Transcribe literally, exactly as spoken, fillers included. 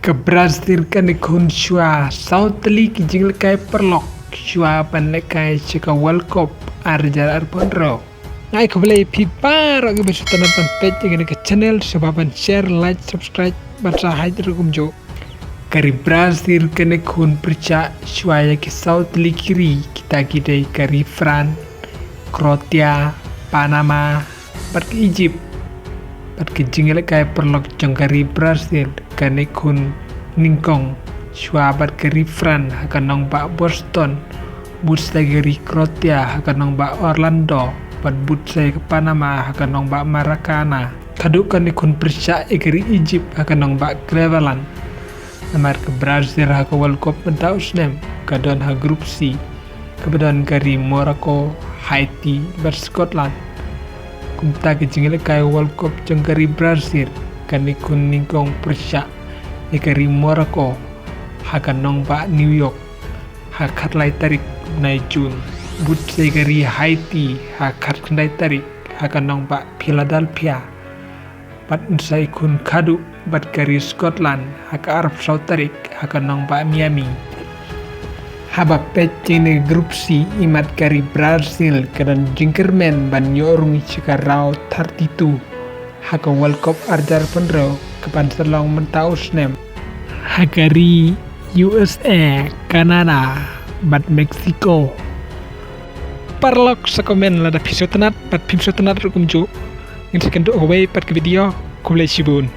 Ka Brazil kane khun shuwa saw tylli ki jinglehkai paralok shuwa ban lehkai sha ka World Cup ar hajar arphew hynriew. Nga ai khublei ïa phi baroh kiba sngewtynnat ban peit ïa kane ka channel, sngewbha ban share, like, subscribe bad sa hait ruh kumjuh. Ka ri Brazil kane khun pyrshah shuwa ïa ki saw tylli ki ri, kita ki dei ka ri France, Croatia, Panama bad ka Egypt. Bad ka jinglehkai paralok jong ka ri Brazil kane khun nyngkong shuwa bad ka ri France ha ka nongbah Boston, bud sa ïa ka ri Croatia ha ka nongbah Orlando bad bud sa ïa ka Panama ha ka nongbah Maracana. Khadduh kane khun pyrshah ïa ka ri Egypt ha ka nongbah Cleveland. Namar ka Brazil ha ka World Cup mynta u snem ka don ha Group C, kaba don ka ri Morocco, Haiti bad Scotland. Kumta ka jinglehkai World Cup jong ka ri Brazil kane khun nyngkong pyrshah ïa ka ri Morocco ha ka nongbah New York ha ka khatlai tarik bnai June. Bud sa ïa ka ri Haiti ha ka khatkhyndai tarik ha ka nongbah Philadelphia. Bad yn sa ïakhun khadduh bad ka ri Scotland ha ka arphew saw tarik ha ka nongbah Miami. Haba peit jong kane ka Group C, imat ka ri Brazil ka don jingkyrmen ban ïoh rung sha ka round thirty-two ha ka World Cup ar hajar arphew hynriew kaban sa long mynta u snem ha ka ri U S A, Canada bad Mexico. Paralok, sa comment lada phi sngewtynnat bad phim sngewtynnat ruh kumjuh. Ngin sa ïakynduh ha kawei pat ka video. Khublei shibun.